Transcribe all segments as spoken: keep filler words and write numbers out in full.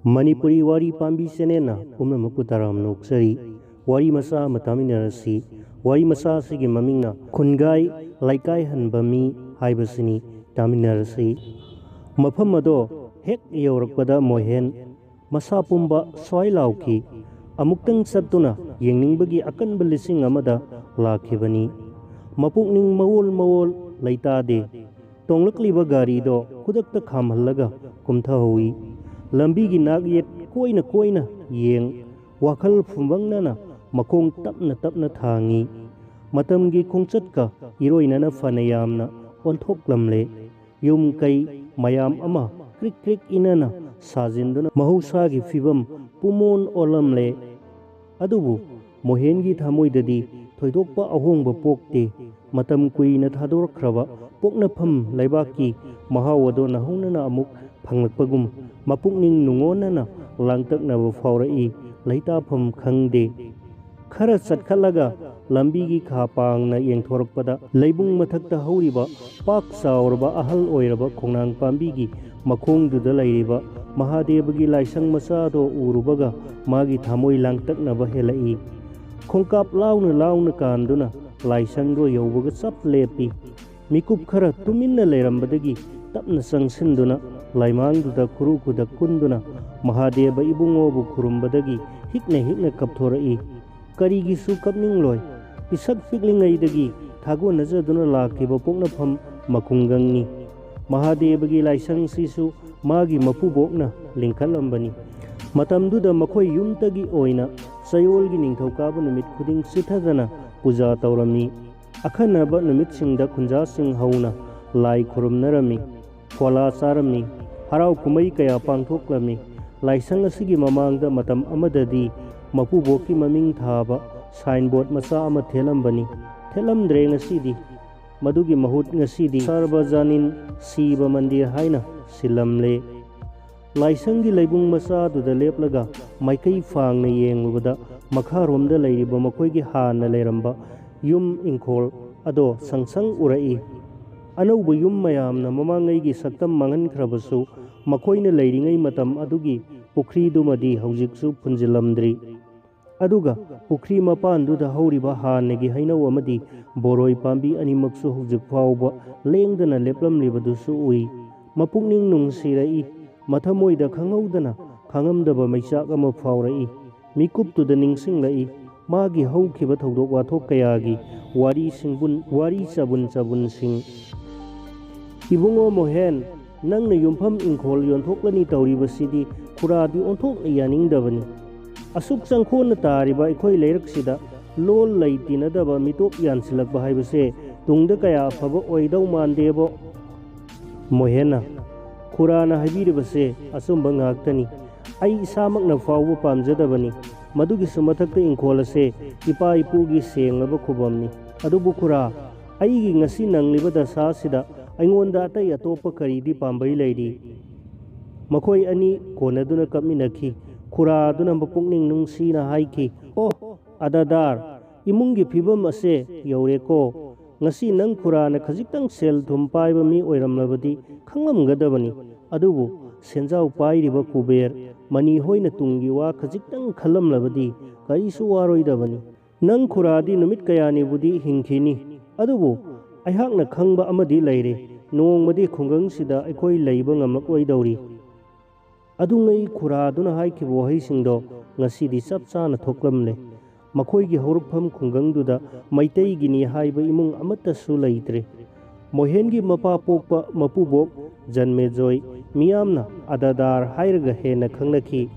ꯃꯅꯤꯄꯨꯔꯤ ꯋꯥꯔꯤ ꯄꯥꯝꯕꯤ ꯆꯦꯅꯦꯜꯅ ꯄꯨꯝꯅꯃꯛꯄꯨ ꯇꯔꯥꯝꯅ ꯑꯣꯛꯆꯔꯤ꯫ ꯋꯥꯔꯤ ꯃꯆꯥ ꯑꯃ ꯇꯥꯃꯤꯟꯅꯔꯁꯤ꯫ ꯋꯥꯔꯤ ꯃꯆꯥ ꯑꯁꯤꯒꯤ ꯃꯃꯤꯡꯅ ꯈꯨꯟꯒꯥꯏ ꯂꯩꯀꯥꯏ ꯍꯟꯕ ꯃꯤ ꯍꯥꯏꯕꯁꯤꯅꯤ꯫ ꯇꯥꯃꯤꯟꯅꯔꯁꯤ꯫ ꯃꯐꯝ ꯑꯗꯣ ꯍꯦꯛ ꯌꯧꯔꯛꯄꯗ ꯃꯣꯍꯦꯟ ꯃꯁꯥ ꯄꯨꯝꯕ ꯁ꯭ꯋꯥꯏ ꯂꯥꯎꯈꯤ꯫ ꯑꯃꯨꯛꯇꯪ ꯆꯠꯇꯨꯅ ꯌꯦꯡꯅꯤꯡꯕꯒꯤ ꯑꯀꯟꯕ ꯂꯤꯁꯤꯡ ꯑꯃꯗ ꯂꯥꯛꯈꯤꯕꯅꯤ꯫ ꯃꯄꯨꯛꯅꯤꯡ ꯃꯋꯣꯜ ꯃꯋꯣꯜ ꯂꯩꯇꯥꯗꯦ꯫ ꯇꯣꯡꯂꯛꯂꯤꯕ ꯒꯥꯔꯤꯗꯣ ꯈꯨꯗꯛꯇ ꯈꯥꯝꯍꯜꯂꯒ ꯀꯨꯝꯊꯍꯧꯏ꯫ ꯂꯝꯕꯤꯒꯤ ꯅꯥꯛ ꯌꯦꯠ ꯀꯣꯏꯅ ꯀꯣꯏꯅ ꯌꯦꯡ, ꯋꯥꯈꯜ ꯐꯨꯝꯕꯪꯅꯅ ꯃꯈꯣꯡ ꯇꯞꯅ ꯇꯞꯅ ꯊꯥꯡꯏ꯫ ꯃꯇꯝꯒꯤ ꯈꯣꯡꯆꯠꯀ ꯏꯔꯣꯏꯅꯅ ꯐꯅ ꯌꯥꯝꯅ ꯑꯣꯟꯊꯣꯛꯂꯝꯂꯦ꯫ ꯌꯨꯝ ꯀꯩ ꯃꯌꯥꯝ ꯑꯃ ꯀ꯭ꯔꯤꯛ ꯀ꯭ꯔꯤꯛ ꯏꯅꯅ ꯁꯥꯖꯤꯟꯗꯨꯅ ꯃꯍꯧꯁꯥꯒꯤ ꯐꯤꯕꯝ ꯄꯨꯝꯑꯣꯟ ꯑꯣꯜꯂꯝꯂꯦ꯫ ꯑꯗꯨꯕꯨ ꯃꯣꯍꯦꯟꯒꯤ ꯊꯃꯣꯏꯗꯗꯤ ꯊꯣꯏꯗꯣꯛꯄ ꯑꯍꯣꯡꯕ ꯄꯣꯛꯇꯦ꯫ ꯃꯇꯝ ꯀꯨꯏꯅ ꯊꯥꯗꯣꯔꯛꯈ꯭ꯔꯕ ꯄꯣꯛꯅꯐꯝ ꯂꯩꯕꯥꯛꯀꯤ ꯃꯍꯥꯎ ꯑꯗꯣ ꯅꯧꯍꯧꯅꯅ ꯑꯃꯨꯛ ꯐꯪꯂꯛꯄꯒꯨꯝ ꯃꯄꯨꯛꯅꯤꯡ ꯅꯨꯡꯉꯣꯟꯅꯅ ꯂꯥꯡꯇꯛꯅꯕ ꯐꯥꯎꯔꯛꯏ꯫ ꯂꯩꯇꯥꯐꯝ ꯈꯪꯗꯦ꯫ ꯈꯔ ꯆꯠꯈꯠꯂꯒ ꯂꯝꯕꯤꯒꯤ ꯈꯥ ꯄꯥꯡꯅ ꯌꯦꯡꯊꯣꯔꯛꯄꯗ ꯂꯩꯕꯨꯡ ꯃꯊꯛꯇ ꯍꯧꯔꯤꯕ ꯄꯥꯛ ꯆꯥꯎꯔꯕ ꯑꯍꯜ ꯑꯣꯏꯔꯕ ꯈꯣꯡꯅꯥꯡ ꯄꯥꯝꯕꯤꯒꯤ ꯃꯈꯣꯡꯗꯨꯗ ꯂꯩꯔꯤꯕ ꯃꯍꯥꯗꯦꯕꯒꯤ ꯂꯥꯏꯁꯪ ꯃꯆꯥꯗꯣ ꯎꯔꯨꯕꯒ ꯃꯥꯒꯤ ꯊꯃꯣꯏ ꯂꯥꯡꯇꯛꯅꯕ ꯍꯦꯜꯂꯛꯏ꯫ ꯈꯣꯡꯀꯥꯞ ꯂꯥꯎꯅ ꯂꯥꯎꯅ ꯀꯥꯟꯗꯨꯅ ꯂꯥꯏꯁꯪꯗꯣ ꯌꯧꯕꯒ ꯆꯞ ꯂꯦꯞꯄꯤ꯫ ꯃꯤꯀꯨꯞ ꯈꯔ ꯇꯨꯃꯤꯟꯅ ꯂꯩꯔꯝꯕꯗꯒꯤ ꯇꯞꯅ ꯆꯪꯁꯤꯟꯗꯨꯅ ꯂꯥꯏꯃꯥꯡꯗꯨꯗ ꯈꯨꯔꯨ ꯈꯨꯗꯛ ꯀꯨꯟꯗꯨꯅ ꯃꯍꯥꯗꯦꯕ ꯏꯕꯨꯡꯉꯣꯕꯨ ꯈꯨꯔꯨꯝꯕꯗꯒꯤ ꯍꯤꯛꯅ ꯍꯤꯛꯅ ꯀꯞꯊꯣꯔꯛꯏ꯫ ꯀꯔꯤꯒꯤꯁꯨ ꯀꯞꯅꯤꯡꯂꯣꯏ꯫ ꯄꯤꯁꯛ ꯄꯤꯛꯂꯤꯉꯩꯗꯒꯤ ꯊꯥꯒꯣꯟꯅꯖꯗꯨꯅ ꯂꯥꯛꯈꯤꯕ ꯄꯣꯛꯅꯐꯝ ꯃꯈꯨꯡꯒꯪꯅꯤ꯫ ꯃꯍꯥꯗꯦꯕꯒꯤ ꯂꯥꯏꯁꯪꯁꯤꯁꯨ ꯃꯥꯒꯤ ꯃꯄꯨꯕꯣꯛꯅ ꯂꯤꯡꯈꯠꯂꯝꯕꯅꯤ꯫ ꯃꯇꯝꯗꯨꯗ ꯃꯈꯣꯏ ꯌꯨꯝꯇꯒꯤ ꯑꯣꯏꯅ ꯆꯌꯣꯜꯒꯤ ꯅꯤꯡꯊꯧꯀꯥꯕ ꯅꯨꯃꯤꯠ ꯈꯨꯗꯤꯡ ꯆꯤꯠꯊꯗꯅ ꯄꯨꯖꯥ ꯇꯧꯔꯝꯃꯤ꯫ ꯑꯈꯟꯅꯕ ꯅꯨꯃꯤꯠꯁꯤꯡꯗ ꯈꯨꯟꯖꯥꯁꯤꯡ ꯍꯧꯅ ꯂꯥꯏ ꯈꯨꯔꯨꯝꯅꯔꯝꯃꯤ꯫ ꯐꯣꯂꯥ ꯆꯥꯔꯝꯃꯤ꯫ ꯍꯔꯥꯎ ꯀꯨꯝꯍꯩ ꯀꯌꯥ ꯄꯥꯡꯊꯣꯛꯂꯝꯃꯤ꯫ ꯂꯥꯏꯁꯪ ꯑꯁꯤꯒꯤ ꯃꯃꯥꯡꯗ ꯃꯇꯝ ꯑꯃꯗꯗꯤ ꯃꯄꯨꯕꯣꯛꯀꯤ ꯃꯃꯤꯡ ꯊꯥꯕ ꯁꯥꯏꯟꯕꯣꯔꯗ ꯃꯆꯥ ꯑꯃ ꯊꯦꯠꯂꯝꯕꯅꯤ꯫ ꯊꯦꯠꯂꯝꯗ꯭ꯔꯦ ꯉꯁꯤꯗꯤ꯫ ꯃꯗꯨꯒꯤ ꯃꯍꯨꯠ ꯉꯁꯤꯗꯤ ꯁꯔꯕꯖꯥꯅꯤꯟ ꯁꯤꯕ ꯃꯟꯗꯤꯔ ꯍꯥꯏꯅ ꯁꯤꯜꯂꯝꯂꯦ꯫ ꯂꯥꯏꯁꯪꯒꯤ ꯂꯩꯕꯨꯡ ꯃꯆꯥꯗꯨꯗ ꯂꯦꯞꯂꯒ ꯃꯥꯏꯀꯩ ꯐꯥꯡꯅ ꯌꯦꯡꯂꯨꯕꯗ ꯃꯈꯥꯔꯣꯝꯗ ꯂꯩꯔꯤꯕ ꯃꯈꯣꯏꯒꯤ ꯍꯥꯟꯅ ꯂꯩꯔꯝꯕ ꯌꯨꯝ ꯏꯪꯈꯣꯜ ꯑꯗꯣ ꯁꯪ ꯁꯪ ꯎꯔꯛꯏ꯫ ꯑꯅꯧꯕ ꯌꯨꯝ ꯃꯌꯥꯝꯅ ꯃꯃꯥꯡꯉꯩꯒꯤ ꯁꯛꯇꯝ ꯃꯥꯡꯍꯟꯈ꯭ꯔꯕꯁꯨ ꯃꯈꯣꯏꯅ ꯂꯩꯔꯤꯉꯩ ꯃꯇꯝ ꯑꯗꯨꯒꯤ ꯄꯨꯈ꯭ꯔꯤꯗꯨꯃꯗꯤ ꯍꯧꯖꯤꯛꯁꯨ ꯐꯨꯟꯖꯤꯜꯂꯝꯗ꯭ꯔꯤ꯫ ꯑꯗꯨꯒ ꯄꯨꯈ꯭ꯔꯤ ꯃꯄꯥꯟꯗꯨꯗ ꯍꯧꯔꯤꯕ ꯍꯥꯟꯅꯒꯤ ꯍꯩꯅꯧ ꯑꯃꯗꯤ ꯕꯣꯔꯣꯏ ꯄꯥꯝꯕꯤ ꯑꯅꯤꯃꯛꯁꯨ ꯍꯧꯖꯤꯛ ꯐꯥꯎꯕ ꯂꯦꯡꯗꯅ ꯂꯦꯞꯂꯝꯂꯤꯕꯗꯨꯁꯨ ꯎꯏ꯫ ꯃꯄꯨꯛꯅꯤꯡ ꯅꯨꯡꯁꯤꯔꯛꯏ꯫ ꯃꯊꯃꯣꯏꯗ ꯈꯪꯍꯧꯗꯅ ꯈꯪꯉꯝꯗꯕ ꯃꯩꯆꯥꯛ ꯑꯃ ꯐꯥꯎꯔꯛꯏ꯫ ꯃꯤꯀꯨꯞꯇꯨꯗ ꯅꯤꯡꯁꯤꯡꯂꯛꯏ꯫ ꯃꯥꯒꯤ ꯍꯧꯈꯤꯕ ꯊꯧꯗꯣꯛ ꯋꯥꯊꯣꯛ ꯀꯌꯥꯒꯤ ꯋꯥꯔꯤ ꯁꯤꯡꯕꯨꯟ-, ꯋꯥꯔꯤ ꯆꯕꯨꯟ ꯆꯕꯨꯟꯁꯤꯡ꯫ "ꯏꯕꯨꯡꯉꯣ ꯃꯣꯍꯦꯟ, ꯅꯪꯅ ꯌꯨꯝꯐꯝ ꯏꯪꯈꯣꯜ ꯌꯣꯟꯊꯣꯛꯂꯅꯤ ꯇꯧꯔꯤꯕꯁꯤꯗꯤ ꯈꯨꯔꯥꯗꯤ ꯑꯣꯟꯊꯣꯛꯅ ꯌꯥꯅꯤꯡꯗꯕꯅꯤ꯫ ꯑꯁꯨꯛ ꯆꯪꯈꯣꯟꯅ ꯇꯥꯔꯤꯕ ꯑꯩꯈꯣꯏ ꯂꯩꯔꯛꯁꯤꯗ ꯂꯣꯜ ꯂꯩ ꯇꯤꯟꯅꯗꯕ ꯃꯤꯇꯣꯞ ꯌꯥꯟꯁꯤꯜꯂꯛꯄ ꯍꯥꯏꯕꯁꯦ ꯇꯨꯡꯗ ꯀꯌꯥ ꯑꯐꯕ ꯑꯣꯏꯗꯧ ꯃꯥꯟꯗꯦꯕꯣ꯫" ꯃꯣꯍꯦꯟꯅ, "ꯈꯨꯔꯥꯅ ꯍꯥꯏꯕꯤꯔꯤꯕꯁꯦ ꯑꯆꯨꯝꯕ ꯉꯥꯛꯇꯅꯤ꯫ ꯑꯩ ꯏꯁꯥꯃꯛꯅ ꯐꯥꯎꯕ ꯄꯥꯝꯖꯗꯕꯅꯤ꯫ ꯃꯗꯨꯒꯤꯁꯨ ꯃꯊꯛꯇ ꯏꯪꯈꯣꯜ ꯑꯁꯦ ꯏꯄꯥ ꯏꯄꯨꯒꯤ ꯁꯦꯡꯂꯕ ꯈꯨꯕꯝꯅꯤ꯫ ꯑꯗꯨꯕꯨ ꯈꯨꯔꯥ, ꯑꯩꯒꯤ ꯉꯁꯤ ꯅꯪꯂꯤꯕ ꯗꯁꯥꯁꯤꯗ ꯑꯩꯉꯣꯟꯗ ꯑꯇꯩ ꯑꯇꯣꯞꯄ ꯀꯔꯤꯗꯤ ꯄꯥꯝꯕꯩ ꯂꯩꯔꯤ?" ꯃꯈꯣꯏ ꯑꯅꯤ ꯀꯣꯟꯅꯗꯨꯅ ꯀꯞꯃꯤꯟꯅꯈꯤ꯫ ꯈꯨꯔꯥꯗꯨꯅ ꯃꯄꯨꯛꯅꯤꯡ ꯅꯨꯡꯁꯤꯅ ꯍꯥꯏꯈꯤ, "ꯑꯣ, ꯑꯗꯥꯗꯥꯔ, ꯏꯃꯨꯡꯒꯤ ꯐꯤꯕꯝ ꯑꯁꯦ ꯌꯧꯔꯦꯀꯣ꯫ ꯉꯁꯤ ꯅꯪ ꯈꯨꯔꯥꯅ ꯈꯖꯤꯛꯇꯪ ꯁꯦꯜ ꯊꯨꯝ ꯄꯥꯏꯕ ꯃꯤ ꯑꯣꯏꯔꯝꯂꯕꯗꯤ ꯈꯪꯂꯝꯒꯗꯕꯅꯤ꯫ ꯑꯗꯨꯕꯨ ꯁꯦꯟꯖꯥꯎ ꯄꯥꯏꯔꯤꯕ ꯀꯨꯕꯦꯔ ꯃꯅꯤ ꯍꯣꯏꯅ ꯇꯨꯡꯒꯤ ꯋꯥ ꯈꯖꯤꯛꯇꯪ ꯈꯜꯂꯝꯂꯕꯗꯤ ꯀꯔꯤꯁꯨ ꯋꯥꯔꯣꯏꯗꯕꯅꯤ꯫ ꯅꯪ ꯈꯨꯔꯥꯗꯤ ꯅꯨꯃꯤꯠ ꯀꯌꯥꯅꯤꯕꯨꯗꯤ ꯍꯤꯡꯈꯤꯅꯤ꯫ ꯑꯗꯨꯕꯨ ꯑꯩꯍꯥꯛꯅ ꯈꯪꯕ ꯑꯃꯗꯤ ꯂꯩꯔꯦ꯫ ꯅꯣꯡꯃꯗꯤ ꯈꯨꯡꯒꯪꯁꯤꯗ ꯑꯩꯈꯣꯏ ꯂꯩꯕ ꯉꯝꯂꯛꯂꯣꯏꯗꯧꯔꯤ꯫" ꯑꯗꯨꯉꯩ ꯈꯨꯔꯥꯗꯨꯅ ꯍꯥꯏꯈꯤꯕ ꯋꯥꯍꯩꯁꯤꯡꯗꯣ ꯉꯁꯤꯗꯤ ꯆꯞ ꯆꯥꯅ ꯊꯣꯛꯂꯝꯂꯦ꯫ ꯃꯈꯣꯏꯒꯤ ꯍꯧꯔꯛꯐꯝ ꯈꯨꯡꯒꯪꯗꯨꯗ ꯃꯩꯇꯩꯒꯤꯅꯤ ꯍꯥꯏꯕ ꯏꯃꯨꯡ ꯑꯃꯠꯇꯁꯨ ꯂꯩꯇ꯭ꯔꯦ꯫ ꯃꯣꯍꯦꯟꯒꯤ ꯃꯄꯥ ꯄꯣꯛꯄ ꯃꯄꯨꯕꯣꯛ ꯖꯟꯃꯦꯖꯣꯏ, ꯃꯤꯌꯥꯝꯅ ꯑꯗꯥꯗꯥꯔ ꯍꯥꯏꯔꯒ ꯍꯦꯟꯅ ꯈꯪꯅꯈꯤ꯫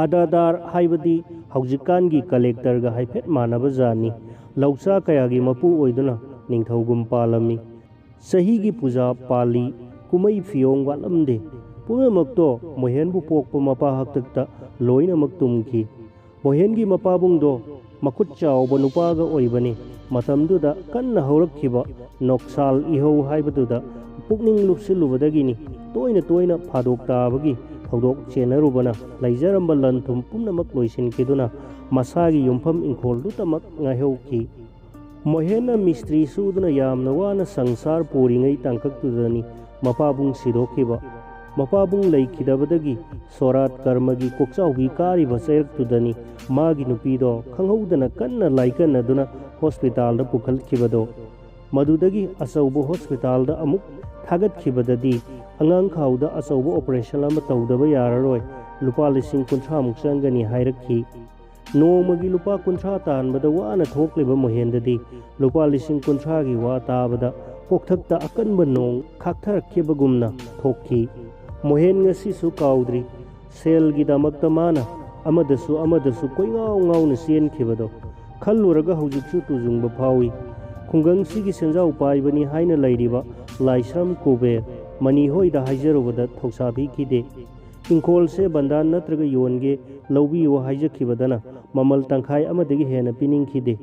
ꯑꯗꯥꯗꯥꯔ ꯍꯥꯏꯕꯗꯤ ꯍꯧꯖꯤꯛꯀꯥꯟꯒꯤ ꯀꯂꯦꯛꯇꯔꯒ ꯍꯥꯏꯐꯦꯠ ꯃꯥꯟꯅꯕ ꯖꯥꯠꯅꯤ꯫ ꯂꯧꯆꯥ ꯀꯌꯥꯒꯤ ꯃꯄꯨ ꯑꯣꯏꯗꯨꯅ ꯅꯤꯡꯊꯧꯒꯨꯝ ꯄꯥꯜꯂꯝꯃꯤ꯫ ꯆꯍꯤꯒꯤ ꯄꯨꯖꯥ, ꯄꯥꯜꯂꯤ, ꯀꯨꯝꯍꯩ ꯐꯤꯌꯣꯡ ꯋꯥꯠꯂꯝꯗꯦ꯫ ꯄꯨꯝꯅꯃꯛꯇꯣ ꯃꯣꯍꯦꯟꯕꯨ ꯄꯣꯛꯄ ꯃꯄꯥ ꯍꯥꯛꯇꯛꯇ ꯂꯣꯏꯅꯃꯛ ꯇꯨꯝꯈꯤ꯫ ꯃꯣꯍꯦꯟꯒꯤ ꯃꯄꯥꯕꯨꯡꯗꯣ ꯃꯈꯨꯠ ꯆꯥꯎꯕ ꯅꯨꯄꯥꯒ ꯑꯣꯏꯕꯅꯤ꯫ ꯃꯇꯝꯗꯨꯗ ꯀꯟꯅ ꯍꯧꯔꯛꯈꯤꯕ ꯅꯣꯛꯁꯥꯜ ꯏꯍꯧ ꯍꯥꯏꯕꯗꯨꯗ ꯄꯨꯛꯅꯤꯡ ꯂꯨꯞꯁꯤꯜꯂꯨꯕꯗꯒꯤꯅꯤ꯫ ꯇꯣꯏꯅ ꯇꯣꯏꯅ ꯐꯥꯗꯣꯛ ꯇꯥꯕꯒꯤ ꯊꯧꯗꯣꯛ ꯆꯦꯟꯅꯔꯨꯕꯅ ꯂꯩꯖꯔꯝꯕ ꯂꯟ ꯊꯨꯝ ꯄꯨꯝꯅꯃꯛ ꯂꯣꯏꯁꯤꯟꯈꯤꯗꯨꯅ ꯃꯁꯥꯒꯤ ꯌꯨꯝꯐꯝ ꯏꯪꯈꯣꯜꯗꯨꯇꯃꯛ ꯉꯥꯏꯍꯧꯈꯤ꯫ ꯃꯣꯍꯦꯟꯅ ꯃꯤꯁꯇ꯭ꯔꯤ ꯁꯨꯗꯨꯅ ꯌꯥꯝꯅ ꯋꯥꯅ ꯁꯪꯁꯥꯔ ꯄꯨꯔꯤꯉꯩ ꯇꯥꯡꯀꯛꯇꯨꯗꯅꯤ ꯃꯄꯥꯕꯨꯡ ꯁꯤꯗꯣꯛꯈꯤꯕ꯫ ꯃꯄꯥꯕꯨꯡ ꯂꯩꯈꯤꯗꯕꯗꯒꯤ ꯁꯣꯔꯥꯠ ꯀꯔꯃꯒꯤ ꯀꯣꯛꯆꯥꯎꯕꯤ ꯀꯥꯔꯤꯕ ꯆꯩꯔꯛꯇꯨꯗꯅꯤ ꯃꯥꯒꯤ ꯅꯨꯄꯤꯗꯣ ꯈꯪꯍꯧꯗꯅ ꯀꯟꯅ ꯂꯥꯏꯀꯠꯅꯗꯨꯅ ꯍꯣꯁꯄꯤꯇꯥꯜꯗ ꯄꯨꯈꯠꯈꯤꯕꯗꯣ꯫ ꯃꯗꯨꯗꯒꯤ ꯑꯆꯧꯕ ꯍꯣꯁꯄꯤꯇꯥꯜꯗ ꯑꯃꯨꯛ ꯊꯥꯒꯠꯈꯤꯕꯗꯗꯤ ꯑꯉꯥꯡ ꯈꯥꯎꯗ ꯑꯆꯧꯕ ꯑꯣꯄꯔꯦꯁꯟ ꯑꯃ ꯇꯧꯗꯕ ꯌꯥꯔꯔꯣꯏ, ꯂꯨꯄꯥ ꯂꯤꯁꯤꯡ ꯀꯨꯟꯊ꯭ꯔꯥꯃꯨꯛ ꯆꯪꯒꯅꯤ ꯍꯥꯏꯔꯛꯈꯤ꯫ ꯅꯣꯡꯃꯒꯤ ꯂꯨꯄꯥ ꯀꯨꯟꯊ꯭ꯔꯥ ꯇꯥꯟꯕꯗ ꯋꯥꯅ ꯊꯣꯛꯂꯤꯕ ꯃꯣꯍꯦꯟꯗꯗꯤ ꯂꯨꯄꯥ ꯂꯤꯁꯤꯡ ꯀꯨꯟꯊ꯭ꯔꯥꯒꯤ ꯋꯥ ꯇꯥꯕꯗ ꯀꯣꯛꯊꯛꯇ ꯑꯀꯟꯕ ꯅꯣꯡ ꯈꯥꯛꯊꯔꯛꯈꯤꯕꯒꯨꯝꯅ ꯊꯣꯛꯈꯤ꯫ ꯃꯣꯍꯦꯟ ꯉꯁꯤꯁꯨ ꯀꯥꯎꯗ꯭ꯔꯤ, ꯁꯦꯜꯒꯤꯗꯃꯛꯇ ꯃꯥꯅ ꯑꯃꯗꯁꯨ ꯑꯃꯗꯁꯨ ꯀꯣꯏꯉꯥꯎ ꯉꯥꯎꯅ ꯆꯦꯟꯈꯤꯕꯗꯣ꯫ ꯈꯜꯂꯨꯔꯒ ꯍꯧꯖꯤꯛꯁꯨ ꯇꯨꯖꯨꯡꯕ ꯐꯥꯎꯏ꯫ ꯈꯨꯡꯒꯪꯁꯤꯒꯤ ꯁꯦꯟꯖꯥꯎ ꯄꯥꯏꯕꯅꯤ ꯍꯥꯏꯅ ꯂꯩꯔꯤꯕ ꯂꯥꯏꯁ꯭ꯔꯝ ꯀꯨꯕꯦꯔ ꯃꯅꯤ ꯍꯣꯏꯗ ꯍꯥꯏꯖꯔꯨꯕꯗ ꯊꯧꯁꯥꯕꯤꯈꯤꯗꯦ꯫ ꯏꯪꯈꯣꯜꯁꯦ ꯕꯟꯗꯥꯟ ꯅꯠꯇ꯭ꯔꯒ ꯌꯣꯟꯒꯦ, ꯂꯧꯕꯤꯌꯨ ꯍꯥꯏꯖꯈꯤꯕꯗꯅ ꯃꯃꯜ ꯇꯪꯈꯥꯏ ꯑꯃꯗꯒꯤ ꯍꯦꯟꯅ ꯄꯤꯅꯤꯡꯈꯤꯗꯦ꯫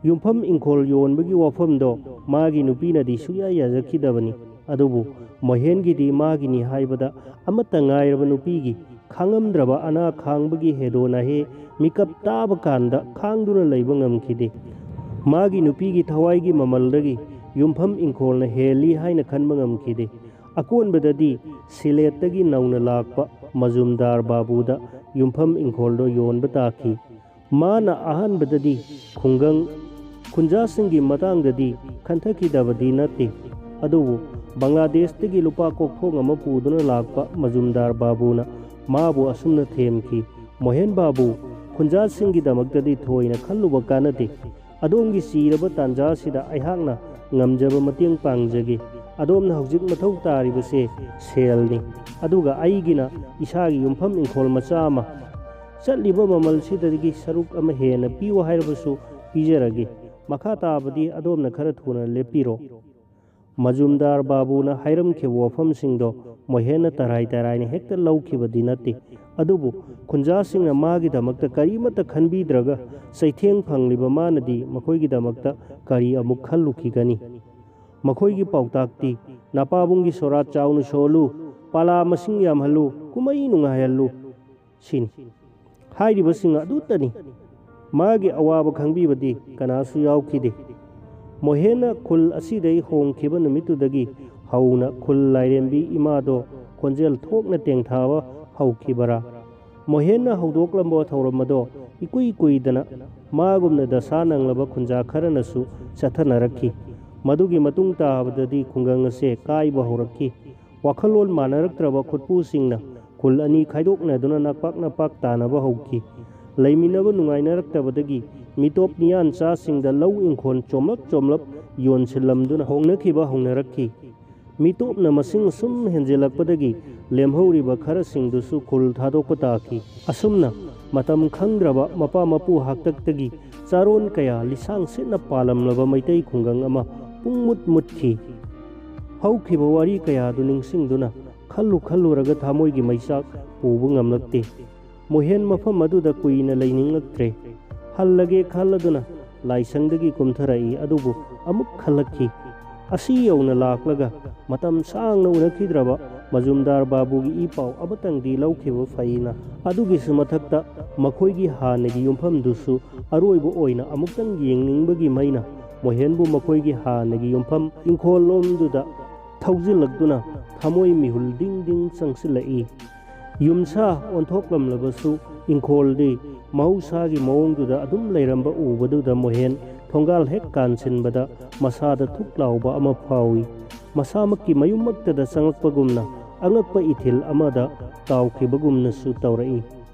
ꯌꯨꯝꯐꯝ ꯏꯪꯈꯣꯜ ꯌꯣꯟꯕꯒꯤ ꯋꯥꯐꯝꯗꯣ ꯃꯥꯒꯤ ꯅꯨꯄꯤꯅꯗꯤ ꯁꯨꯛꯌꯥ ꯌꯥꯖꯈꯤꯗꯕꯅꯤ꯫ ꯑꯗꯨꯕꯨ ꯃꯣꯍꯦꯟꯒꯤꯗꯤ ꯃꯥꯒꯤꯅꯤ ꯍꯥꯏꯕꯗ ꯑꯃꯠꯇ ꯉꯥꯏꯔꯕ ꯅꯨꯄꯤꯒꯤ ꯈꯥꯡꯉꯝꯗ꯭ꯔꯕ ꯑꯅꯥ ꯈꯥꯡꯕꯒꯤ ꯍꯦꯗꯣ ꯅꯥꯍꯦ ꯃꯤꯀꯞ ꯇꯥꯕ ꯀꯥꯟꯗ ꯈꯥꯡꯗꯨꯅ ꯂꯩꯕ ꯉꯝꯈꯤꯗꯦ꯫ ꯃꯥꯒꯤ ꯅꯨꯄꯤꯒꯤ ꯊꯋꯥꯏꯒꯤ ꯃꯃꯜꯗꯒꯤ ꯌꯨꯝꯐꯝ ꯏꯪꯈꯣꯜꯅ ꯍꯦꯜꯂꯤ ꯍꯥꯏꯅ ꯈꯟꯕ ꯉꯝꯈꯤꯗꯦ꯫ ꯑꯀꯣꯟꯕꯗꯗꯤ ꯁꯤꯂꯦꯠꯇꯒꯤ ꯅꯧꯅ ꯂꯥꯛꯄ ꯃꯖꯨꯝꯗꯥꯔ ꯕꯥꯕꯨꯗ ꯌꯨꯝꯐꯝ ꯏꯪꯈꯣꯜꯗꯣ ꯌꯣꯟꯕ ꯇꯥꯈꯤ꯫ ꯃꯥꯅ ꯑꯍꯥꯟꯕꯗꯗꯤ ꯈꯨꯡꯒꯪ ꯈꯨꯟꯖꯥꯁꯤꯡꯒꯤ ꯃꯇꯥꯡꯗꯗꯤ ꯈꯟꯊꯈꯤꯗꯕꯗꯤ ꯅꯠꯇꯦ, ꯑꯗꯨꯕꯨ ꯕꯪꯒ꯭ꯂꯥꯗꯦꯁꯇꯒꯤ ꯂꯨꯄꯥ ꯀꯣꯛꯊꯣꯡ ꯑꯃ ꯄꯨꯗꯨꯅ ꯂꯥꯛꯄ ꯃꯖꯨꯝꯗꯥꯔ ꯕꯥꯕꯨꯅ ꯃꯥꯕꯨ ꯑꯁꯨꯝꯅ ꯊꯦꯝꯈꯤ, "ꯃꯣꯍꯦꯟ ꯕꯥꯕꯨ, ꯈꯨꯟꯖꯥꯁꯤꯡꯒꯤꯗꯃꯛꯇꯗꯤ ꯊꯣꯏꯅ ꯈꯜꯂꯨꯕ ꯀꯥꯟꯅꯗꯦ꯫ ꯑꯗꯣꯝꯒꯤ ꯆꯤꯔꯕ ꯇꯥꯟꯖꯥꯁꯤꯗ ꯑꯩꯍꯥꯛꯅ ꯉꯝꯖꯕ ꯃꯇꯦꯡ ꯄꯥꯡꯖꯒꯦ꯫ ꯑꯗꯣꯝꯅ ꯍꯧꯖꯤꯛ ꯃꯊꯧ ꯇꯥꯔꯤꯕꯁꯦ ꯁꯦꯜꯅꯤ, ꯑꯗꯨꯒ ꯑꯩꯒꯤꯅ ꯏꯁꯥꯒꯤ ꯌꯨꯝꯐꯝ ꯏꯪꯈꯣꯜ ꯃꯆꯥ ꯑꯃ꯫ ꯆꯠꯂꯤꯕ ꯃꯃꯜꯁꯤꯗꯒꯤ ꯁꯔꯨꯛ ꯑꯃ ꯍꯦꯟꯅ ꯄꯤꯌꯨ ꯍꯥꯏꯔꯕꯁꯨ ꯄꯤꯖꯔꯒꯦ꯫ ꯃꯈꯥ ꯇꯥꯕꯗꯤ ꯑꯗꯣꯝꯅ ꯈꯔ ꯊꯨꯅ ꯂꯦꯞꯄꯤꯔꯣ꯫" ꯃꯖꯨꯝꯗꯥꯔ ꯕꯥꯕꯨꯅ ꯍꯥꯏꯔꯝꯈꯤꯕ ꯋꯥꯐꯝꯁꯤꯡꯗꯣ ꯃꯣꯍꯦꯟꯅ ꯇꯔꯥꯏ ꯇꯔꯥꯏꯅ ꯍꯦꯛꯇ ꯂꯧꯈꯤꯕꯗꯤ ꯅꯠꯇꯦ꯫ ꯑꯗꯨꯕꯨ ꯈꯨꯟꯖꯥꯁꯤꯡꯅ ꯃꯥꯒꯤꯗꯃꯛꯇ ꯀꯔꯤꯃꯠꯇ ꯈꯟꯕꯤꯗ꯭ꯔꯒ ꯆꯩꯊꯦꯡ ꯐꯪꯂꯤꯕ ꯃꯥꯅꯗꯤ ꯃꯈꯣꯏꯒꯤꯗꯃꯛꯇ ꯀꯔꯤ ꯑꯃꯨꯛ ꯈꯜꯂꯨꯈꯤꯒꯅꯤ? ꯃꯈꯣꯏꯒꯤ ꯄꯥꯎꯇꯥꯛꯇꯤ, "ꯅꯄꯥꯕꯨꯡꯒꯤ ꯁꯣꯔꯥꯠ ꯆꯥꯎꯅ ꯁꯣꯜꯂꯨ, ꯄꯥꯂꯥ ꯃꯁꯤꯡ ꯌꯥꯝꯍꯜꯂꯨ, ꯀꯨꯝꯍꯩ ꯅꯨꯡꯉꯥꯏꯍꯜꯂꯨ" ꯁꯤꯅꯤ꯫ ꯍꯥꯏꯔꯤꯕꯁꯤꯡ ꯑꯗꯨꯇꯅꯤ꯫ ꯃꯥꯒꯤ ꯑꯋꯥꯕ ꯈꯪꯕꯤꯕꯗꯤ ꯀꯅꯥꯁꯨ ꯌꯥꯎꯈꯤꯗꯦ꯫ ꯃꯣꯍꯦꯟꯅ ꯈꯨꯜ ꯑꯁꯤꯗꯒꯤ ꯍꯣꯡꯈꯤꯕ ꯅꯨꯃꯤꯠꯇꯨꯗꯒꯤ ꯍꯧꯅ ꯈꯨꯜ ꯂꯥꯏꯔꯦꯝꯕꯤ ꯏꯃꯥꯗꯣ ꯈꯣꯟꯖꯦꯜ ꯊꯣꯛꯅ ꯇꯦꯡꯊꯥꯕ ꯍꯧꯈꯤꯕꯔꯥ? ꯃꯣꯍꯦꯟꯅ ꯍꯧꯗꯣꯛꯂꯝꯕ ꯊꯧꯔꯝ ꯑꯗꯣ ꯏꯀꯨꯏ ꯀꯨꯏꯗꯅ ꯃꯥꯒꯨꯝꯅ ꯗꯁꯥ ꯅꯪꯂꯕ ꯈꯨꯟꯖꯥ ꯈꯔꯅꯁꯨ ꯆꯠꯊꯅꯔꯛꯈꯤ꯫ ꯃꯗꯨꯒꯤ ꯃꯇꯨꯡ ꯇꯥꯕꯗꯗꯤ ꯈꯨꯡꯒꯪ ꯑꯁꯦ ꯀꯥꯏꯕ ꯍꯧꯔꯛꯈꯤ꯫ ꯋꯥꯈꯜꯂꯣꯟ ꯃꯥꯟꯅꯔꯛꯇ꯭ꯔꯕ ꯈꯨꯠꯄꯨꯁꯤꯡꯅ ꯈꯨꯜ ꯑꯅꯤ ꯈꯥꯏꯗꯣꯛꯅꯗꯨꯅ ꯅꯥꯛꯄꯥꯛ ꯅꯥꯄꯥꯛ ꯇꯥꯅꯕ ꯍꯧꯈꯤ꯫ ꯂꯩꯃꯤꯟꯅꯕ ꯅꯨꯡꯉꯥꯏꯅꯔꯛꯇꯕꯗꯒꯤ ꯃꯤꯇꯣꯞ ꯃꯤꯌꯥꯟꯆꯥꯁꯤꯡꯗ ꯂꯧ ꯏꯪꯈꯣꯜ ꯆꯣꯝꯂꯞ ꯆꯣꯝꯂꯞ ꯌꯣꯟꯁꯤꯜꯂꯝꯗꯨꯅ ꯍꯣꯡꯅꯈꯤꯕ ꯍꯧꯅꯔꯛꯈꯤ꯫ ꯃꯤꯇꯣꯞꯅ ꯃꯁꯤꯡ ꯑꯁꯨꯝ ꯍꯦꯟꯖꯤꯜꯂꯛꯄꯗꯒꯤ ꯂꯦꯝꯍꯧꯔꯤꯕ ꯈꯔꯁꯤꯡꯗꯨꯁꯨ ꯈꯨꯜ ꯊꯥꯗꯣꯛꯄ ꯇꯥꯈꯤ꯫ ꯑꯁꯨꯝꯅ ꯃꯇꯝ ꯈꯪꯗ꯭ꯔꯕ ꯃꯄꯥ ꯃꯄꯨ ꯍꯥꯛꯇꯛꯇꯒꯤ ꯆꯥꯔꯣꯟ ꯀꯌꯥ ꯂꯤꯁꯥꯡ ꯁꯤꯠꯅ ꯄꯥꯜꯂꯝꯂꯕ ꯃꯩꯇꯩ ꯈꯨꯡꯒꯪ ꯑꯃ ꯄꯨꯡꯃꯨꯠ ꯃꯨꯠꯈꯤ꯫ ꯍꯧꯈꯤꯕ ꯋꯥꯔꯤ ꯀꯌꯥꯗꯨ ꯅꯤꯡꯁꯤꯡꯗꯨꯅ ꯈꯜꯂꯨ ꯈꯜꯂꯨꯔꯒ ꯊꯃꯣꯏꯒꯤ ꯃꯩꯆꯥꯛ ꯄꯨꯕ ꯉꯝꯂꯛꯇꯦ꯫ ꯃꯣꯍꯦꯟ ꯃꯐꯝ ꯑꯗꯨꯗ ꯀꯨꯏꯅ ꯂꯩꯅꯤꯡꯂꯛꯇ꯭ꯔꯦ꯫ ꯍꯜꯂꯒꯦ ꯈꯜꯂꯗꯨꯅ ꯂꯥꯏꯁꯪꯗꯒꯤ ꯀꯨꯝꯊꯔꯛꯏ, ꯑꯗꯨꯕꯨ ꯑꯃꯨꯛ ꯈꯜꯂꯛꯈꯤ꯫ ꯑꯁꯤ ꯌꯧꯅ ꯂꯥꯛꯂꯒ ꯃꯇꯝ ꯁꯥꯡꯅ ꯎꯅꯈꯤꯗ꯭ꯔꯕ ꯃꯖꯨꯝꯗꯥꯔ ꯕꯥꯕꯨꯒꯤ ꯏ ꯄꯥꯎ ꯑꯃꯇꯪꯗꯤ ꯂꯧꯈꯤꯕ ꯐꯩꯅ꯫ ꯑꯗꯨꯒꯤꯁꯨ ꯃꯊꯛꯇ ꯃꯈꯣꯏꯒꯤ ꯍꯥꯟꯅꯒꯤ ꯌꯨꯝꯐꯝꯗꯨꯁꯨ ꯑꯔꯣꯏꯕ ꯑꯣꯏꯅ ꯑꯃꯨꯛꯇꯪ ꯌꯦꯡꯅꯤꯡꯕꯒꯤ ꯃꯩꯅ ꯃꯣꯍꯦꯟꯕꯨ ꯃꯈꯣꯏꯒꯤ ꯍꯥꯟꯅꯒꯤ ꯌꯨꯝꯐꯝ ꯏꯪꯈꯣꯜꯂꯣꯝꯗꯨꯗ ꯊꯧꯖꯤꯜꯂꯛꯇꯨꯅ ꯊꯃꯣꯏ ꯃꯤꯍꯨꯜ ꯗꯤꯡ ꯗꯤꯡ ꯆꯪꯁꯤꯜꯂꯛꯏ꯫ ꯌꯨꯝꯁꯥ ꯑꯣꯟꯊꯣꯛꯂꯝꯂꯕꯁꯨ ꯏꯪꯈꯣꯜꯗꯤ ꯃꯍꯧꯁꯥꯒꯤ ꯃꯑꯣꯡꯗꯨꯗ ꯑꯗꯨꯝ ꯂꯩꯔꯝꯕ ꯎꯕꯗꯨꯗ ꯃꯣꯍꯦꯟ ꯊꯣꯡꯒꯥꯜ ꯍꯦꯛ ꯀꯥꯟꯁꯤꯟꯕꯗ ꯃꯁꯥꯗ ꯊꯨꯛ ꯂꯥꯎꯕ ꯑꯃ ꯐꯥꯎꯏ꯫ ꯃꯁꯥꯃꯛꯀꯤ ꯃꯌꯨꯝꯃꯛꯇꯗ ꯆꯪꯂꯛꯄꯒꯨꯝꯅ ꯑꯉꯛꯄ ꯏꯊꯤꯜ ꯑꯃꯗ ꯇꯥꯎꯈꯤꯕꯒꯨꯝꯅꯁꯨ ꯇꯧꯔꯛꯏ꯫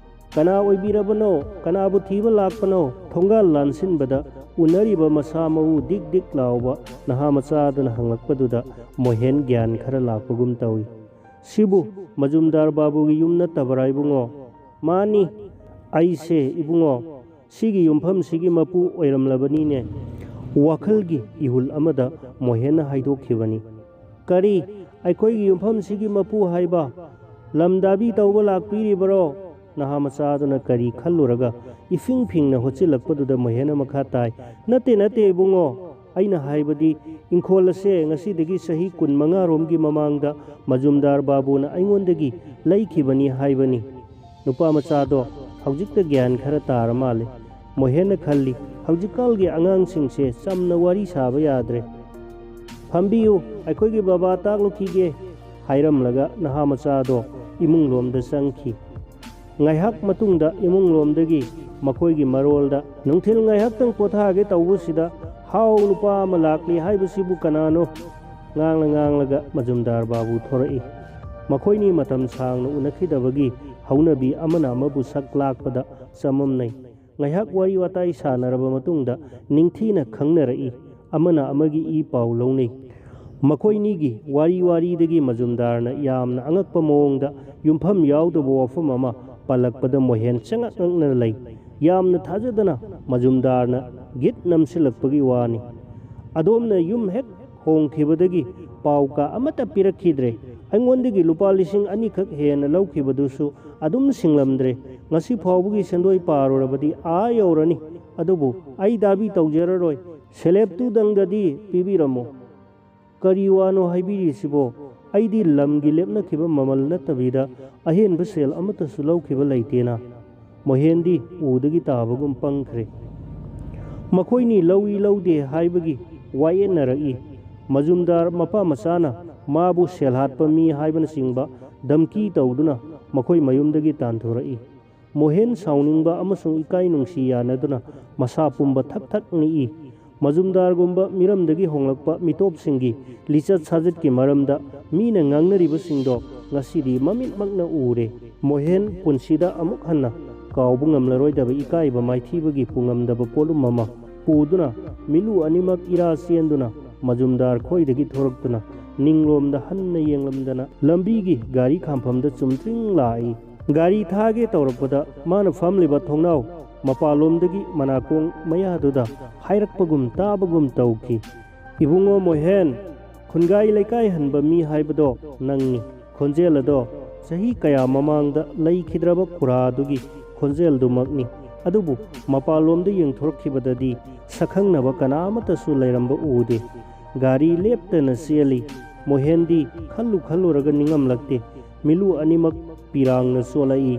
"ꯀꯅꯥ ꯑꯣꯏꯕꯤꯔꯕꯅꯣ? ꯀꯅꯥꯕꯨ ꯊꯤꯕ ꯂꯥꯛꯄꯅꯣ?" ꯊꯣꯡꯒꯥꯜ ꯂꯥꯟꯁꯤꯟꯕꯗ ꯎꯅꯔꯤꯕ ꯃꯁꯥ ꯃꯎ ꯗꯤꯛ ꯗꯤꯛ ꯂꯥꯎꯕ ꯅꯍꯥ ꯃꯆꯥꯗꯨꯅ ꯍꯪꯂꯛꯄꯗꯨꯗ ꯃꯣꯍꯦꯟ ꯒ꯭ꯌꯥꯟ ꯈꯔ ꯂꯥꯛꯄꯒꯨꯝ ꯇꯧꯏ꯫ "ꯁꯤꯕꯨ ꯃꯖꯨꯝꯗꯥꯔ ꯕꯥꯕꯨꯒꯤ ꯌꯨꯝ ꯅꯠꯇꯕꯔꯥ ꯏꯕꯨꯡꯉꯣ?" "ꯃꯥꯅꯤ, ꯑꯩꯁꯦ ꯏꯕꯨꯡꯉꯣ ꯁꯤꯒꯤ ꯌꯨꯝꯐꯝꯁꯤꯒꯤ ꯃꯄꯨ ꯑꯣꯏꯔꯝꯂꯕꯅꯤꯅꯦ", ꯋꯥꯈꯜꯒꯤ ꯏꯍꯨꯜ ꯑꯃꯗ ꯃꯣꯍꯦꯟꯅ ꯍꯥꯏꯗꯣꯛꯈꯤꯕꯅꯤ꯫ "ꯀꯔꯤ? ꯑꯩꯈꯣꯏꯒꯤ ꯌꯨꯝꯐꯝꯁꯤꯒꯤ ꯃꯄꯨ ꯍꯥꯏꯕ? ꯂꯝꯗꯥꯕꯤ ꯇꯧꯕ ꯂꯥꯛꯄꯤꯔꯤꯕꯔꯣ?" ꯅꯍꯥ ꯃꯆꯥꯗꯨꯅ ꯀꯔꯤ ꯈꯜꯂꯨꯔꯒ ꯏꯐꯤꯡ ꯐꯤꯡꯅ ꯍꯣꯠꯆꯤꯜꯂꯛꯄꯗꯨꯗ ꯃꯣꯍꯦꯟꯅ ꯃꯈꯥ ꯇꯥꯏ, "ꯅꯠꯇꯦ, ꯅꯠꯇꯦ ꯏꯕꯨꯡꯉꯣ, ꯑꯩꯅ ꯍꯥꯏꯕꯗꯤ ꯏꯪꯈꯣꯜ ꯑꯁꯦ ꯉꯁꯤꯗꯒꯤ ꯆꯍꯤ ꯀꯨꯟꯃꯉꯥ ꯔꯣꯝꯒꯤ ꯃꯃꯥꯡꯗ ꯃꯖꯨꯝꯗꯥꯔ ꯕꯥꯕꯨꯅ ꯑꯩꯉꯣꯟꯗꯒꯤ ꯂꯩꯈꯤꯕꯅꯤ ꯍꯥꯏꯕꯅꯤ꯫ ꯅꯨꯄꯥ ꯃꯆꯥꯗꯣ ꯍꯧꯖꯤꯛꯇ ꯒ꯭ꯌꯥꯟ ꯈꯔ ꯇꯥꯔ ꯃꯥꯜꯂꯦ꯫" ꯃꯣꯍꯦꯟꯅ ꯈꯜꯂꯤ, "ꯍꯧꯖꯤꯛꯀꯥꯜꯒꯤ ꯑꯉꯥꯡꯁꯤꯡꯁꯦ ꯆꯝꯅ ꯋꯥꯔꯤ ꯁꯥꯕ ꯌꯥꯗ꯭ꯔꯦ꯫ ꯐꯝꯕꯤꯌꯨ, ꯑꯩꯈꯣꯏꯒꯤ ꯕꯕꯥ ꯇꯥꯛꯂꯨꯈꯤꯒꯦ" ꯍꯥꯏꯔꯝꯂꯒ ꯅꯍꯥ ꯃꯆꯥꯗꯣ ꯏꯃꯨꯡꯂꯣꯝꯗ ꯆꯪꯈꯤ꯫ ꯉꯥꯏꯍꯥꯛ ꯃꯇꯨꯡꯗ ꯏꯃꯨꯡꯂꯣꯝꯗꯒꯤ ꯃꯈꯣꯏꯒꯤ ꯃꯔꯣꯜꯗ, "ꯅꯨꯡꯊꯤꯜ ꯉꯥꯏꯍꯥꯛꯇꯪ ꯄꯣꯊꯥꯒꯦ ꯇꯧꯕꯁꯤꯗ ꯍꯥꯎ ꯅꯨꯄꯥ ꯑꯃ ꯂꯥꯛꯂꯤ ꯍꯥꯏꯕꯁꯤꯕꯨ ꯀꯅꯥꯅꯣ?" ꯉꯥꯡꯂ ꯉꯥꯡꯂꯒ ꯃꯖꯨꯝꯗꯥꯔ ꯕꯥꯕꯨ ꯊꯣꯔꯛꯏ꯫ ꯃꯈꯣꯏꯅꯤ ꯃꯇꯝ ꯁꯥꯡꯅ ꯎꯅꯈꯤꯗꯕꯒꯤ ꯍꯧꯅꯕꯤ ꯑꯃꯅ ꯑꯃꯕꯨ ꯁꯛ ꯂꯥꯛꯄꯗ ꯆꯃꯝꯅꯩ꯫ ꯉꯥꯏꯍꯥꯛ ꯋꯥꯔꯤ ꯋꯥꯇꯥꯏ ꯁꯥꯟꯅꯔꯕ ꯃꯇꯨꯡꯗ ꯅꯤꯡꯊꯤꯅ ꯈꯪꯅꯔꯛꯏ꯫ ꯑꯃꯅ ꯑꯃꯒꯤ ꯏ ꯄꯥꯎ ꯂꯧꯅꯩ꯫ ꯃꯈꯣꯏꯅꯤꯒꯤ ꯋꯥꯔꯤ ꯋꯥꯔꯤꯗꯒꯤ ꯃꯖꯨꯝꯗꯥꯔꯅ ꯌꯥꯝꯅ ꯑꯉꯛꯄ ꯃꯑꯣꯡꯗ ꯌꯨꯝꯐꯝ ꯌꯥꯎꯗꯕ ꯋꯥꯐꯝ ꯑꯃ ꯄꯜꯂꯛꯄꯗ ꯃꯣꯍꯦꯟ ꯆꯉꯛ ꯉꯛꯅ ꯂꯩ꯫ ꯌꯥꯝꯅ ꯊꯥꯖꯗꯅ ꯃꯖꯨꯝꯗꯥꯔꯅ ꯒꯤꯠ ꯅꯝꯁꯤꯜꯂꯛꯄꯒꯤ ꯋꯥꯅꯤ꯫ "ꯑꯗꯣꯝꯅ ꯌꯨꯝ ꯍꯦꯛ ꯍꯣꯡꯈꯤꯕꯗꯒꯤ ꯄꯥꯎ ꯀꯥ ꯑꯃꯠꯇ ꯄꯤꯔꯛꯈꯤꯗ꯭ꯔꯦ꯫ ꯑꯩꯉꯣꯟꯗꯒꯤ ꯂꯨꯄꯥ ꯂꯤꯁꯤꯡ ꯑꯅꯤꯈꯛ ꯍꯦꯟꯅ ꯂꯧꯈꯤꯕꯗꯨꯁꯨ ꯑꯗꯨꯝ ꯁꯤꯡꯂꯝꯗ꯭ꯔꯦ꯫ ꯉꯁꯤ ꯐꯥꯎꯕꯒꯤ ꯁꯦꯟꯗꯣꯏ ꯄꯥꯔꯨꯔꯕꯗꯤ ꯑꯥ ꯌꯧꯔꯅꯤ꯫ ꯑꯗꯨꯕꯨ ꯑꯩ ꯗꯥꯕꯤ ꯇꯧꯖꯔꯔꯣꯏ꯫ ꯁꯦꯂꯦꯞꯇꯨꯗꯪꯗꯗꯤ ꯄꯤꯕꯤꯔꯝꯃꯨ꯫" "ꯀꯔꯤ ꯋꯥꯅꯣ ꯍꯥꯏꯕꯤꯔꯤꯁꯤꯕꯣ? ꯑꯩꯗꯤ ꯂꯝꯒꯤ ꯂꯦꯞꯅꯈꯤꯕ ꯃꯃꯜ ꯅꯠꯇꯕꯤꯗ ꯑꯍꯦꯟꯕ ꯁꯦꯜ ꯑꯃꯠꯇꯁꯨ ꯂꯧꯈꯤꯕ ꯂꯩꯇꯦꯅ꯫" ꯃꯣꯍꯦꯟꯗꯤ ꯎꯗꯒꯤ ꯇꯥꯕꯒꯨꯝ ꯄꯪꯈ꯭ꯔꯦ꯫ ꯃꯈꯣꯏꯅꯤ ꯂꯧꯏ ꯂꯧꯗꯦ ꯍꯥꯏꯕꯒꯤ ꯋꯥꯌꯦꯠꯅꯔꯛꯏ꯫ ꯃꯖꯨꯝꯗꯥꯔ ꯃꯄꯥ ꯃꯆꯥꯅ ꯃꯥꯕꯨ ꯁꯦꯜ ꯍꯥꯠꯄ ꯃꯤ ꯍꯥꯏꯕꯅꯆꯤꯡꯕ ꯙꯝꯀꯤ ꯇꯧꯗꯨꯅ ꯃꯈꯣꯏ ꯃꯌꯨꯝꯗꯒꯤ ꯇꯥꯟꯊꯣꯔꯛꯏ꯫ ꯃꯣꯍꯦꯟ ꯁꯥꯎꯅꯤꯡꯕ ꯑꯃꯁꯨꯡ ꯏꯀꯥꯏ ꯅꯨꯡꯁꯤ ꯌꯥꯅꯗꯨꯅ ꯃꯁꯥ ꯄꯨꯝꯕ ꯊꯛ ꯊꯛ ꯅꯤꯛꯏ꯫ ꯃꯖꯨꯝꯗꯥꯔꯒꯨꯝꯕ ꯃꯤꯔꯝꯗꯒꯤ ꯍꯣꯡꯂꯛꯄ ꯃꯤꯇꯣꯞꯁꯤꯡꯒꯤ ꯂꯤꯆꯠ ꯁꯥꯖꯠꯀꯤ ꯃꯔꯝꯗ ꯃꯤꯅ ꯉꯥꯡꯅꯔꯤꯕꯁꯤꯡꯗꯣ ꯉꯁꯤꯗꯤ ꯃꯃꯤꯠꯃꯛꯅ ꯎꯔꯦ꯫ ꯃꯣꯍꯦꯟ ꯄꯨꯟꯁꯤꯗ ꯑꯃꯨꯛ ꯍꯟꯅ ꯀꯥꯎꯕ ꯉꯝꯂꯔꯣꯏꯗꯕ ꯏꯀꯥꯏꯕ ꯃꯥꯏꯊꯤꯕꯒꯤ ꯄꯨꯉꯝꯗꯕ ꯄꯣꯠꯂꯨꯝ ꯑꯃ ꯄꯨꯗꯨꯅ ꯃꯤꯂꯨ ꯑꯅꯤꯃꯛ ꯏꯔꯥ ꯆꯦꯟꯗꯨꯅ ꯃꯖꯨꯝꯗꯥꯔ ꯈꯣꯏꯗꯒꯤ ꯊꯣꯔꯛꯇꯨꯅ ꯅꯤꯡꯂꯣꯝꯗ ꯍꯟꯅ ꯌꯦꯡꯂꯝꯗꯅ ꯂꯝꯕꯤꯒꯤ ꯒꯥꯔꯤ ꯈꯥꯝꯐꯝꯗ ꯆꯨꯝꯗ꯭ꯔꯤꯡ ꯂꯥꯛꯏ꯫ ꯒꯥꯔꯤ ꯊꯥꯒꯦ ꯇꯧꯔꯛꯄꯗ ꯃꯥꯅ ꯐꯝꯂꯤꯕ ꯊꯣꯡꯅꯥꯎ ꯃꯄꯥꯟꯂꯣꯝꯗꯒꯤ ꯃꯅꯥꯀꯣꯡ ꯃꯌꯥꯗꯨꯗ ꯍꯥꯏꯔꯛꯄꯒꯨꯝ ꯇꯥꯕꯒꯨꯝ ꯇꯧꯈꯤ, "ꯏꯕꯨꯡꯉꯣ ꯃꯣꯍꯦꯟ, ꯈꯨꯟꯒꯥꯏ ꯂꯩꯀꯥꯏ ꯍꯟꯕ ꯃꯤ ꯍꯥꯏꯕꯗꯣ ꯅꯪꯅꯤ꯫ ꯈꯣꯟꯖꯦꯜ ꯑꯗꯣ ꯆꯍꯤ ꯀꯌꯥ ꯃꯃꯥꯡꯗ ꯂꯩꯈꯤꯗ꯭ꯔꯕ ꯈꯨꯔꯥꯗꯨꯒꯤ ꯈꯣꯟꯖꯦꯜꯗꯨꯃꯛꯅꯤ꯫ ꯑꯗꯨꯕꯨ ꯃꯄꯥꯟꯂꯣꯝꯗ ꯌꯦꯡꯊꯣꯔꯛꯈꯤꯕꯗꯗꯤ ꯁꯛꯈꯪꯅꯕ ꯀꯅꯥ ꯑꯃꯠꯇꯁꯨ ꯂꯩꯔꯝꯕ ꯎꯗꯦ꯫" ꯒꯥꯔꯤ ꯂꯦꯞꯇꯅ ꯆꯦꯜꯂꯤ꯫ ꯃꯣꯍꯦꯟꯗꯤ ꯈꯜꯂꯨ ꯈꯜꯂꯨꯔꯒ ꯅꯤꯡꯉꯝꯂꯛꯇꯦ꯫ ꯃꯤꯂꯨ ꯑꯅꯤꯃꯛ ꯄꯤꯔꯥꯡꯅ ꯆꯣꯜꯂꯛꯏ꯫